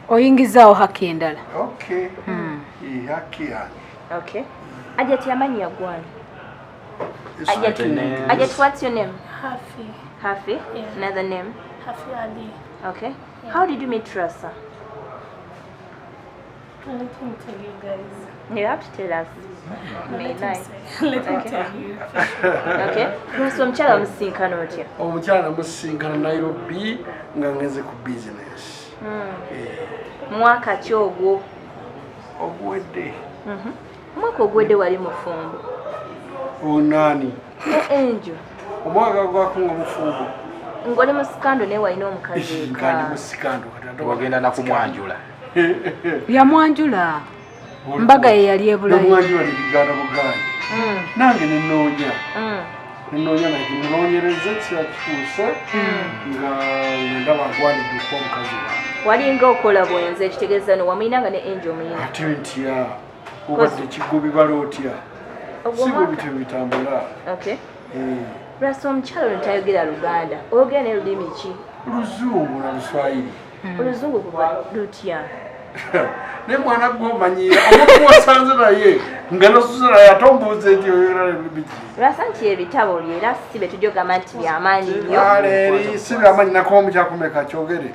Oyingizaawo haki endala. Okay. Eh, haki yange. Okay. Hajati, amannya yagwana. Hajati, Yes. Hajati, what's your name? Hafi. Hafi? Yeah. Another name? Hafi Ali. Okay. How did you meet Rasa? Let him tell you guys. You have to tell us. No, May let him nine. say. Let him tell you. Okay. Lwasa, omukyala omusinkana otya? Omukyala namusisinkana Nairobi nga ngenze ku business. Mwaka ki ogwo? Oguwedde. Omwaka oguwedde wali mufumbo? Onaani? Ne Angel. Omwaka gwako nga mufumbo. Ng'oli mu scandal, naye walina omukazi Nga ndi eka. mu scandal kati ate. Wagenda nakumwanjula. Yamwanjula, mbaga ye yali ebulayo. Namwanjula nebigaana bugaanyi. Nange nenoonya. Nenoonya, nakimunoonyereza, ekiseera kituuse nga ndaba agwanidde okuba mukazi wange. Walinga okola bwenzi, ekitegeeza no wamuyina nga ne Angel omuyina. Ate ntya? Obadde kigobibala otya? Ogwo Si bwe mwaka? bityo bitambula. Okay. Eh. Lwasa, omukyala ono tayogera Luganda, oyogera naye lulimi ki? Luzungu na Luswayiri. Oluzungu kuva lutya? Naye mwana gwe, omanyiira omuntu wasanze naye nga nosuze naye, ate ombuuze nti oyogera lulimi ki? Lwasa, nti ebitabo lye era si bye tujja ogamba nti byamaanyi nnyo. Aleeri si byamanyi nakomu kyakumeka kyogere.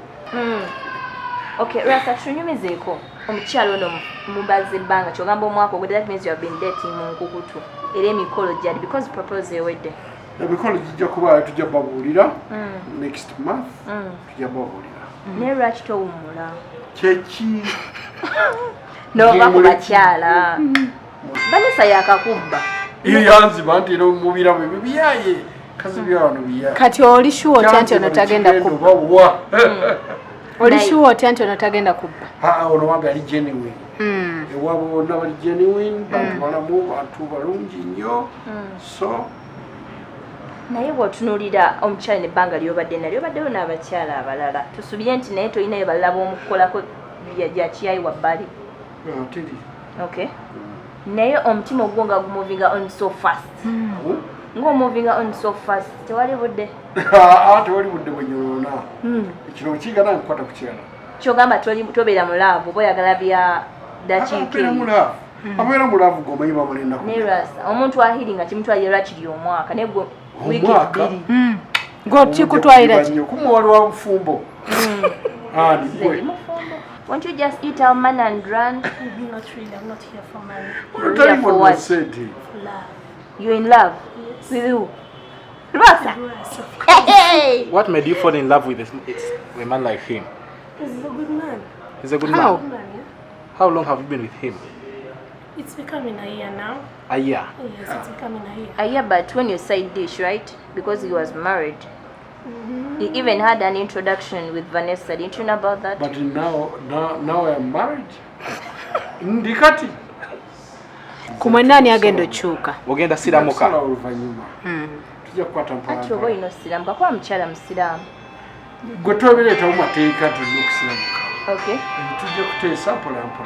Okay, Lwasa, tunyumizeeko omukyala ono mubaze ebbanga kyogamba omwaka ogwo. That means you have been dating mu nkukutu, era emikolo gyali because propose ewedde. Emikolo gijja kubaayo, tujja babuulira next month, tujja babuulira. Naye lwaki towummula? Kyeki? Nova ku bakyala. Vanessa yakakubba. Iyo yanziba nti era mubirabo ebyo biyaye kazi byawano biyaye. Kati oli sure otya nti ono tagenda kubba? Kubba. Oli sure otya nti ono tagenda kubba? Ono wange ali genuine. Ewaabwe bonna bali genuine, bantu balamu, bantu balungi nnyo, so. Naye bw'otunuulira omukyala nebbanga lyobadde nalyo, obaddeyo n'abakyala abalala, tusubire nti naye tolinayo balala b'omukukolako byakiyayi wabbali? Teri. Okay, naye omutima ogwo nga gumovinga on so fast, ng'omovinga on so fast, tewali budde? Aa, tewali budde bwenyonoona. Ekiro kigana nkukwata ku kirala. Kyogamba tobeera mu love, oba oyagala bya dakiika? Abeera mu love, abeera mu love gwomanyi bamala ennaku. Naye Lwasa, omuntu ahiri nga kimutwalira lwakiri omwaka, naye gwe wiiki Omwaka? 2. Gwe kikutwalira ki? Nnyo kumwe wali wa bufumbo ani Nze gwe? ndi mufumbo. Won't you just eat our man and run? Not really. I'm not here for money. Tali For what? sente. For love. You're in love? Yes. With who? Lwasa? Yes, of course. Hey! What made you fall in love with a man like him? He's a good man. He's a good How? man. Good man, yeah. How long have you been with him? It's becoming a year now. A year. Yes, it's becoming a year. Yeah, but when you side dish, right? Because he was married. He even had an introduction with Vanessa. Didn't you know about that? But now I am married, ndi kati. Ku mwenna ani agenda okyuka? Ogenda siramuka? Kusala oluvannyuma tujja kukwata Ati oba mpola. olina osiramuka kuba mukyala musiraamu. Gwe tobireetawo mateeka, tulina okusiramuka. Okay. Tujja kuteesa mpola mpola.